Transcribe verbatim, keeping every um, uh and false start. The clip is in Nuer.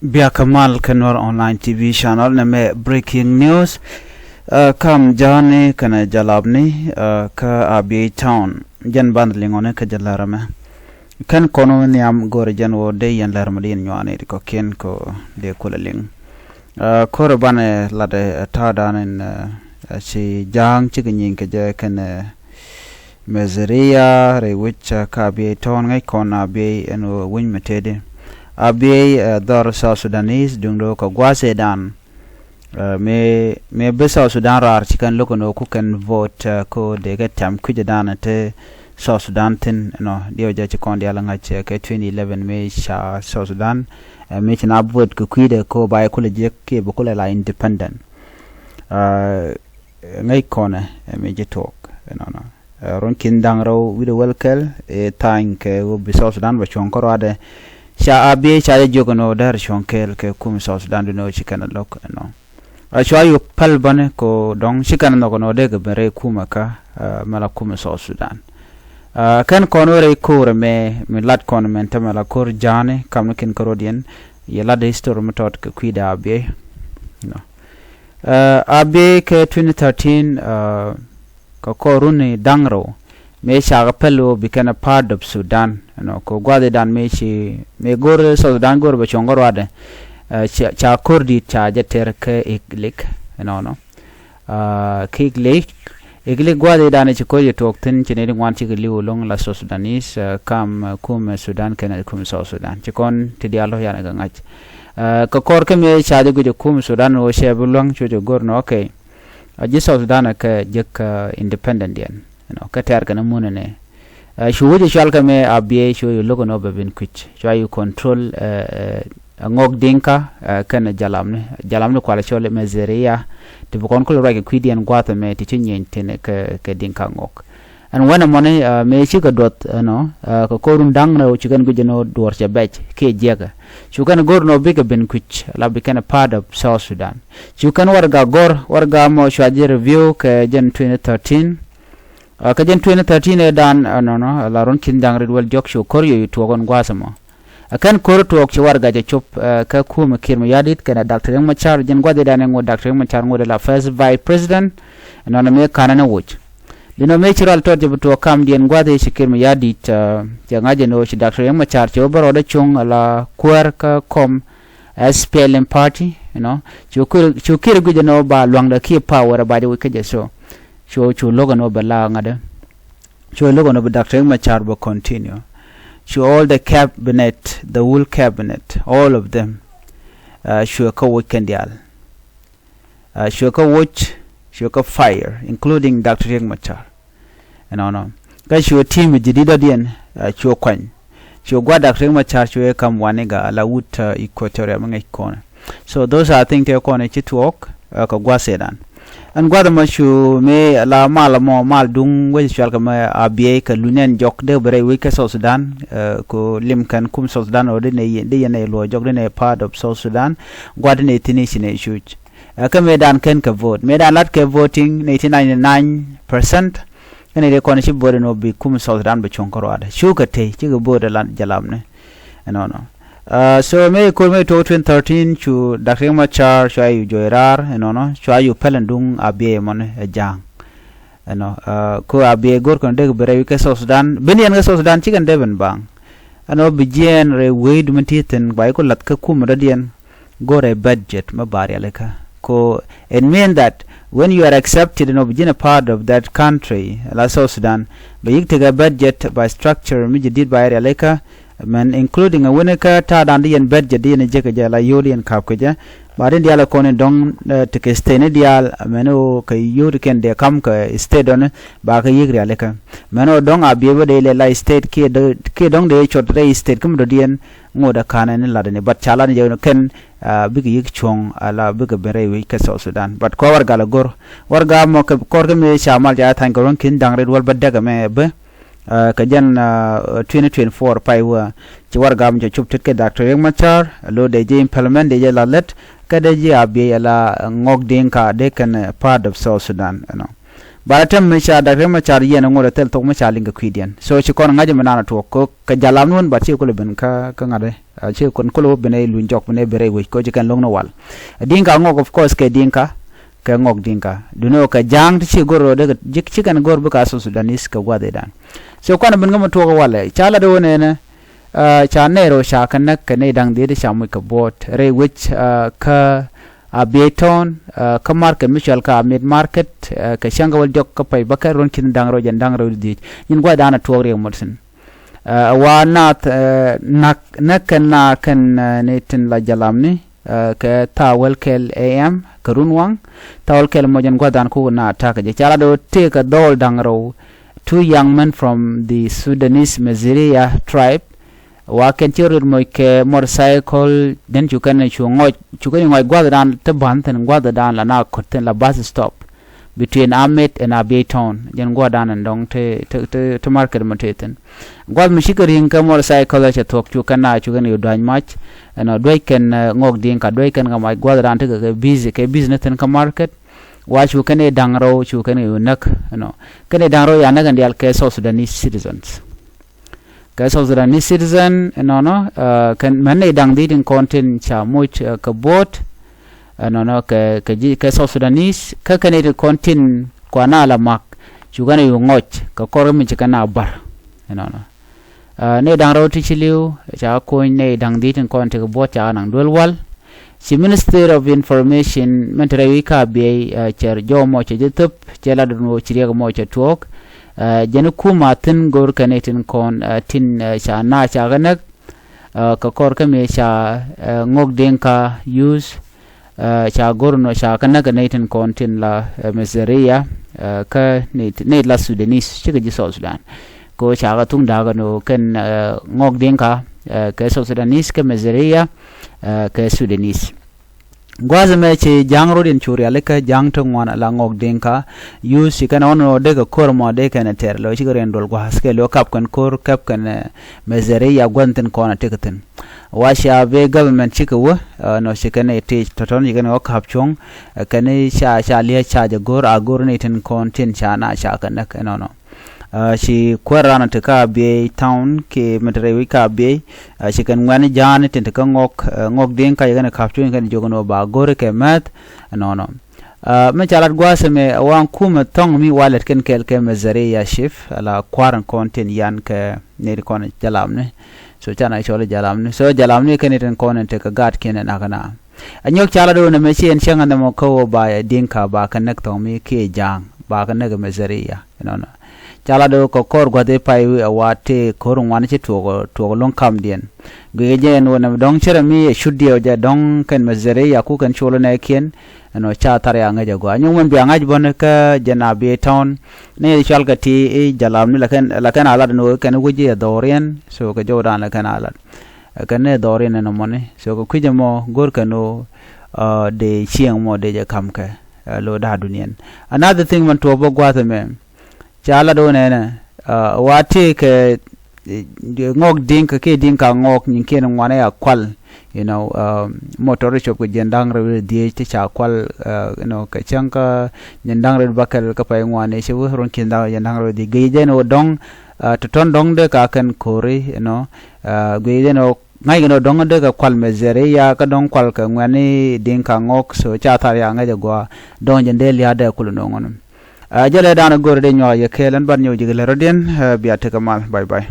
Biakä mal kä Nuer Online T V channel nɛmɛ breaking news. Ɛ, kam ja̱a̱ni kɛnɛ jalabni, ɛ, kä Abyei Town. Jɛn ban liŋɔni kä jɛ lär ɛmɛ. Kɛn kɔn wä nhiam go̱o̱rɛ jɛn wä dee yɛn lär mɛ dee yɛn nyuani ti kɔ̱kiɛn kɔ dee kulɛ liŋ. Ɛ, ko̱rɛ banɛ latɛ, ɛ, ta̱a̱dan in, ɛ, ɛ, ci ja̱a̱ŋ cikɛ nyieny kɛ jɛ kɛnɛ, ɛ, Mɛzɛria rɛy wec, ɛ, kä Abyei Town ŋäc kɔn Abyei ɛn ɣöö winy mɛ tëëdi. Abyei, ɛ, dhɔr South Sudanese duŋdɛ kɛ gua̱a̱thɛdan. Ɛ, mëë, mëë bi South Sudan raar ci kɛn lo̱k ɛn ɣöö ku kɛn vote, ɛ, ko dee kɛ tɛm kui̱cädan te South Sudan thi̱n ɛnɔ. Diɛw jɛ ci kɔn diaal ŋa̱c, ɛ, kɛ twenty eleven mëë ca South Sudan, ɛ, mëë ci na vote kɛ kui̱dɛ ko ba yɛ kulɛ jiäk kiɛ bi kulɛ la independent. Ɛ, ŋäc kɔnɛ, ɛ, mëë ji̱ tuɔɔk ɛnɔnɔ. Ɛ, ruɔ̱n ki̱n da̱ŋ rɛw wi̱cdɛ wäl kɛl, ɛ, tha̱a̱ny kɛ ɣöö bi South Sudan bɛ cuɔ̱ŋ kä ruaadɛ. Ca Abyei ca jɛ jiök ɛn ɣöö däär cuɔ̱ŋ kɛɛl kɛ kum South Sudan duundɛ ɣöö ci kɛn ɛ lo̱k ɛnɔ. Ɛ, cua yop päl bäni kɛ ɣöö dɔ̱ŋ ci kɛn ɛ nhɔk ɛn ɣöö dee kɛ ben rɛy kumɛ kä, ɛ, mɛ la kumɛ South Sudan. Ɛ, kɛn kɔn wä rɛy ko̱o̱r ɛmɛ, mi lat kɔn mɛn te mɛ la ko̱o̱r ja̱a̱ni kamni kiɛn kä rɔ̱diɛn, yɛ lat history mi tɔt kɛ kui̱dɛ Abyei. Nɔ. Ɛ, Abyei kɛ twenty thirteen, ɛ, kɛ kɔr runi da̱ŋ rɛw mëë cakɛ päl ɣöö bi kɛn a part of Sudan. Ɛnɔ, kɛ gua̱thidan mëë ci, mëë go̱r South Sudan go̱r bɛ cuɔ̱ŋ kä ruaadɛ. Ɛ, ca, ca ko̱r di̱t ca jɛ tɛr kä Iglik ɛnɔnɔ. Ɛ, kä Iglik, Iglik gua̱thidan ci ko̱r jɛ tuɔɔk thi̱n ci nɛy ti ŋuan cikɛ li̱w ɛlɔ̱ŋ la South Sudanese, ɛ, kam, ɛ, kumɛ Sudan kɛnɛ kumɛ South Sudan. Ci kɔn ti diaal lɔ yanɛ kɛ ŋa̱c. Ɛ, kɛ kɔr kä mëë ca jɛ guic ɛ kumɛ Sudan ɣöö cɛ bi luäŋ cuɔ jɛ go̱r nɔ, okay. A ji̱ South Sudan a kɛ jek, ɛ, independent diɛn. Ɛnɔ, kä tɛ̈r kɛn munɛ nɛ. Ɛ, cu wec cual kɛ mɛ Abyei cu yɛ lo̱k ɛn ɣöö bɛ ben kui̱c. Cua yɛ control, ɛ, ɛ, ɛ ŋɔk Dinka, ɛ, kɛnɛ jalamni. Jalamni kualɛ cɔl Mɛzɛria. Ti bi kɔn kulɛ ruac kɛ kui̱diɛn gua̱a̱th ɛmɛ ti ci nyieny tin kɛ, kɛ Dinka ŋɔk. Ɛn wänɛ mɔni, ɛ, mëë cikɛ duɔth ɛnɔ, ɛ, kɛ ko̱run da̱ŋ rɛw ci kɛn guic ɛn ɣöö duɔ̱ɔ̱r cɛ bɛc kiɛ jiäkä. Cu kɛn go̱r ɛn ɣöö bikɛ ben kui̱c la bi kɛn a part of South Sudan. Cu kɛn warɛga gɔ̱r, warɛga mɔ cua ji̱ review kɛ jɛn twenty thirteen. Ɛ, kɛ jɛn twenty thirteen ëëdan, ɛ, ɛnɔnɔ, ɛ, la ruɔ̱n ki̱n da̱ŋ rit wäl diɔ̱k cu ko̱r yo̱o̱ tuɔɔk ɛn gua̱a̱th ɛmɔ. Ɛ, kɛn ko̱r tuɔɔk ci warɛga cɛ cop, ɛ, kä kumɛ Kiir Mayardit kɛnɛ Doctor Riek Machar, jɛn gua̱thidan ɛ ŋot Doctor Riek Machar ŋot ɛ la first vice president, ɛnɔnɔ mëë ka̱n ɛn ɛ woc. Duundɛ mëë ci rual tɔt jɛ bi tuɔɔk kamdiɛn gua̱thi ci Kiir Mayardit, ɛ, cɛ ŋa̱c ɛn ɣöö ci Doctor Riek Machar cɛ wä bä rɔɔdɛ cuŋ ala kuäär kä kɔm, ɛ, S P L M party, you know. Cu Kiir, cu Kiir guic ɛn ɣöö ba lua̱ŋdɛ kiɛ power ba jɛ wi̱c kä jɛ so. Cu, cu lo̱k ɛn ɣöö bɛ la ŋa̱dä. Cu lo̱k ɛn ɣöö bɛ Doctor Riek Machar bɛ continue. Cu all the cabinet, the whole cabinet, all of them, ɛ, cu kä woc kɛn diaal. Ɛ, cuɛ kä woc, cuɛ kä fire, including Doctor Riek Machar. Ɛnɔnɔ. Kä cuɛ team jadidä diɛn, ɛ, cuɛ kuany. Cuɛ gua̱a̱th Doctor Riek Machar cuɛ kam waniga ala wut, ɛ, Equatoria mi ŋäc kɔnɛ. So those are things tëë kɔnɛ ci tuɔɔk, ɛ, kɛ gua̱a̱th ëëdan. Ɛn gua̱a̱th ɛmɔ cu mëë la mal ɛmɔ, mal duŋ wec cual kɛ mɛ Abyei kɛ luniɛn jɔk dee bɛ rɛy wec kä South Sudan, ɛ, kɛ lim kɛn kum South Sudan ɔ dee nɛ yɛn, dee yɛn nɛ luɔ jɔk dee nɛ part of South Sudan, gua̱a̱th dee nɛ thi̱n i̱ ci nɛ cuc. Ɛ, kä mëëdan kɛn kɛ vote. Mëëdan lat kɛ voting nɛy ti ninety nine percent. Kɛn nɛy ti kɔn ci vote ɛn ɣöö bi kum South Sudan bi cuɔ̱ŋ kä ruaadɛ. Cukɛ tey, cikɛ vote ɛ lat jalamni. Ɛnɔnɔ. Ɛ, so mëë ko̱r mëë tuɔɔk twenty thirteen cu Doctor Riek Machar cua yu juɔc raar, ɛnɔnɔ. Cua yu pɛl ɛn duŋ Abyei mɔni ɛ ja̱a̱ŋ. Ɛnɔ, ɛ, ko Abyei go̱r kɔn dee kɛ bi rɛy wi̱c kɛ South Sudan. Bi ni ɛn kɛ South Sudan cikɛn dee ben baŋ. Ɛn ɣöö bi jiɛɛn rɛy wecdu mi ti thi̱n ba iku lath kä kumɛ dɔ̱diɛn. Go̱rɛ budget mi ba rialikä. Ko it mean that when you are accepted ɛn ɣöö bi ji̱n a part of that country, la South Sudan, bɛ yik tekɛ budget ba structure mi jadid ba rialikä, mɛn including a wini kä ta̱a̱dan di yɛn budget di yɛn jek kɛ jɛ la yio̱o̱l yɛn ka̱p kɛ jɛ. Ba di diaal kɔn in dɔ̱ŋ, ɛ, tekɛ state ni diaal, mɛn ɣöö kɛ yio̱o̱l kɛn dee kam kɛ state dɔ̱ni, ba kɛ yik rialikä. Mɛn ɣöö dɔ̱ŋ Abyei bä dee lɛ la state kiɛ dee, kiɛ dɔ̱ŋ dee cɔt rɛy state kä mi dɔ̱diɛn, ŋot ɛ ka̱n ɛn latdɛ ni, but ca lat ni jɛ kɛn, ɛ, bikɛ yik cuɔ̱ŋ, ala bikɛ ben rɛy wec kä South Sudan. But kua warɛga lɛ go̱r. Warɛga mɔ kɛ kɔr kä mëë ca mal ca tha̱a̱ny kɛ ruɔ̱n ki̱n da̱ŋ rit wäl bädäk ɛmɛ bä. Ɛ, kɛ jɛn, ɛ, twenty twenty-four pay wä. Ci warɛga mɔ cɛ cop tet kɛ Doctor Riek Machar, lo dee jɛ implement dee jɛ la lät, kä dee jɛ Abyei ala ŋɔk Dinka dee kɛn, ɛ, part of South Sudan, you know. Ba la tɛm mi ca Dak Riek Machar yiɛn ŋot a thil thok mi ca liŋ kɛ kui̱diɛn. So ci kɔn ŋa̱c mi naan a tuɔɔk kɛ, kɛ jalam ni wän, but ci kulɛ ben kä, kä ŋa̱t ɛ. Ah, ci kɔn kulɛ wä ben ɛ luny jɔk ben ɛ ben rɛy wec kɛ ci kɛn lo̱ŋ ni wal. Dinka ŋɔk, of course, kɛ Dinka, kɛ ŋɔk Dinka. Duŋni ɣöö kɛ Ja̱a̱ŋ ti ci go̱r rɔ dee kɛ, ci kɛn go̱r bikɛ a South Sudanese kɛ gua̱thidan. So kɔn ben kä mi tuɔɔk walɛ. Ca lat wä nɛnɛ, ah, ca nɛy rɛw ca kɛ näk kɛ nɛy da̱ŋ dhiet ca moc kɛ buɔ̱ɔ̱t. Rɛy wec, ah, kä Abyei Town, ah, kä market mi cɔal kɛ Amet Market, ah, kɛ cäŋ kɛ wäl diɔk kä pay bäkɛl ruɔ̱n ki̱n da̱ŋ rɛw jɛn da̱ŋ rɛw dhiec. Nyin gua̱thidan a tuɔɔk riɛk mot thi̱n. Ah, wa naath, ah, näk, näk kɛn na kɛn, ah, ni tin la jalamni, ah, kɛ thaa wäl kɛl A M kɛ run waŋ, thaa wäl kɛl mɔ jɛn gua̱thidan kuk na ta̱kä jɛ. Ca lat ɣöö tëëkɛ dhɔɔl da̱ŋ rɛw, two young men from the Sudanese Maziria tribe, wa kɛn ci röt moc kɛ motorcycle, then cu kɛn cu ŋɔc, cu kɛn ŋɔc gua̱thdan ti ba̱n thi̱n, gua̱thdan la na ko̱t thi̱n la bus stop between Amet and Abyei Town. Jɛn gua̱thdan ɛn dɔ̱ŋ ti, ti, ti, ti market mɔ tëë thi̱n. Gua̱th mi cikɛ ri̱ŋ kɛ motorcycle cɛ thuɔ̱k, cu kɛn na, cu kɛn yu dua̱ny mac. Ɛnɔ duec kɛn, eh, ŋɔk Dinka, duec kɛn kɛ mac gua̱thdan ti kɛ, kɛ busy, kɛ business thi̱n kä market. Wa cu kɛn i̱ da̱ŋ rɛw, cu kɛn yu näk, ɛnɔ. Kɛn i̱ da̱ŋ rɛw ya näk ɛn diaal kɛ South Sudanese citizens. Kɛ South Sudanese citizen, ɛnɔnɔ, ah, kɛn mɛn nɛy da̱ŋ dhiet tin kɔn tin ca moc, ah, kɛ buɔ̱ɔ̱t, ɛnɔnɔ, kɛ, kɛ ji̱, kɛ South Sudanese, kä kɛn nɛy tin kɔn tin kuan a la mak, cu kɛn yu ŋɔc, kɛ kɔr mi ci kɛn a bar, ɛnɔnɔ. Ah, nɛy da̱ŋ rɛw ti ci li̱w, ca kony nɛy da̱ŋ dhiet tin kɔn ti kɛ buɔ̱ɔ̱t ca naŋ duel wal. Ci Ministry of Information min te rɛy wi̱c kä Abyei, ah, cɛr jɔw mɔ cɛ jɛ thöp, cɛ lat dun wä ci riɛk mɔ cɛ tuɔɔk. Ah, jɛn kum a thi̱n go̱r kɛn i̱ tin kɔn, ah, tin, ah, ca na ca kɛ näk. Ah, kɛ kɔr kä mi ca, ah, ŋɔk Dinka youth, ah, ca go̱r nɔ ca kɛ näk kɛn i̱ tin kɔn tin la, ah, Maziria, ah, kä ni, ni la Sudanese, cikɛ ji̱ South Sudan. Kɛ ɣöö ca kɛ thuŋ da̱a̱k ɛn ɣöö kɛn, ah, ŋɔk Dinka, ah, kɛ South Sudanese, kɛ Maziria, ah, kɛ Sudanese. Gua̱a̱th ɛmɛ ci Ja̱a̱ŋ rot in cu rialikä, Ja̱a̱ŋ ti ŋuan la ŋɔk Dinka. Youth ci kɛn ɣɔn ɣöö dee kɛ ko̱r mɔ dee kɛn ɛ tɛr, lɔ cikɛ riɛn duɔl gua̱a̱th kɛ lɔ kap kɛn ko̱r, kap kɛn, eh, Maziria gua̱n thi̱n kɔn a tek thi̱n. Wa cia bi government cikɛ wä, eh, nɔ ci kɛn ɛ tëë tɔ̱tɔ̱n ci kɛn ɛ wä kap cuɔ̱ŋ, eh, kɛn ca, ca lia̱a̱ ca jɛ go̱r, a go̱r ni tin kɔn tin ca na ca kɛ näk ɛnɔnɔ. Ah, ci kuäär ran ti kä Abyei Town kiɛ mi te rɛy wi̱c kä Abyei. Ah, ci kɛn ŋuɛ̈ni Ja̱a̱ŋ tin te kä ŋɔk, ah, ŋɔk Dinka, ci kɛn kap cuɔ̱ŋ, ci kɛn jiök ni ɣöö ba go̱ri kɛ mɛth ɛnɔnɔ. Ah, mi ca lat gua̱a̱th ɛmɛ, ɛ waŋ kumɛ thɔ̱ŋ mi walɛt kɛn kɛɛl kɛ Maziria chief, ala kua̱r in kɔn tin yan kɛ nɛy ti kɔn jalamni. So canɛ cɔl i̱ jalamni. So jalamni kɛn tin kɔn in te kɛ gaatkiɛn in akäna. Ɛ nyɔk ca lat ɣöö nɛmɛ ci ɛn cäŋ ɛn nɛmɔ kä ɣöö ba Dinka ba kɛ näk thɔ̱ŋ mi kiɛ Ja̱a̱ŋ, ba kɛ näk Maziria, ɛnɔnɔ. Ca lat ɣöö kɛ kɔr gua̱th i̱ pay wi̱i̱ ɛ wa tëë ko̱r ŋuan ci tuɔɔk, tuɔɔk lo̱ŋ kamdiɛn. Guic jɛ ɛn ɣöö nɛmɛ dɔ̱ŋ cärɛ mi ɛ cut diɛw jɛ dɔ̱ŋ kɛn Maziria ku kɛn col nɛɛkiɛn, ɛnɔ ca thar ya ŋäc ɛ gɔaa. Nyɔk mɛn bia ŋa̱c bä ni kä jɛn Abyei Town. Ni cɔal kɛ ti i̱ jalamni la kɛn, la kɛn a lat ɛn ɣöö kɛn wec i̱ ɛ dhɔriɛn, so kɛ jɔwdan la kɛn a lat. Ɛ kɛn ni dhɔriɛn ɛn ɛmɔni. So kɛ kui̱c ɛmɔ go̱r kɛn ɣöö, ah, dee cieŋ mɔ dee jɛ ka̱m kɛ, ah, lo̱da̱a̱ duniɛn. Another thing mɛn tuɔɔk bä gua̱a̱th ɛmɛ. Ca lat ɣöö nɛnɛ, ah, wa tëë kɛ, eh, ŋɔk Dinka kiɛ Dinka ŋɔk nyiŋkiɛn ŋuan ɛ a kual. You know, ah, motor cop kɛ jiɛn da̱ŋ rɛw dhiec ti ca kual, ah, you know, kɛ cäŋ kä jiɛn da̱ŋ rɛw bäkɛl kä pay ŋuan i̱ ci wä ruɔ̱n ki̱n da̱ŋ jiɛn da̱ŋ rɛw dhiec. Guic jɛ ɛn ɣöö dɔ̱ŋ, ah, ti tɔ̱n dɔ̱ŋ dee ka kɛn ko̱ri, you know, ah, guic jɛ ɛn ɣöö ŋa̱ckɛ ni dɔ̱ŋ dee kɛ kual Maziria, kä dɔ̱ŋ kual kɛ ŋuɛ̈ni Dinka ŋɔk, so ca thar ya ŋäc ɛ gɔaa, dɔ̱ŋ jɛn dee lia̱a̱ dee kulɛ no̱o̱ŋ ɣɔn. Ah, jälɛ dan go̱r dee nyuak yɛ kɛɛl, ɛn ban nyɔk ji̱ kɛ lät rɔ̱diɛn, ah, bia tekɛ mal, bye bye.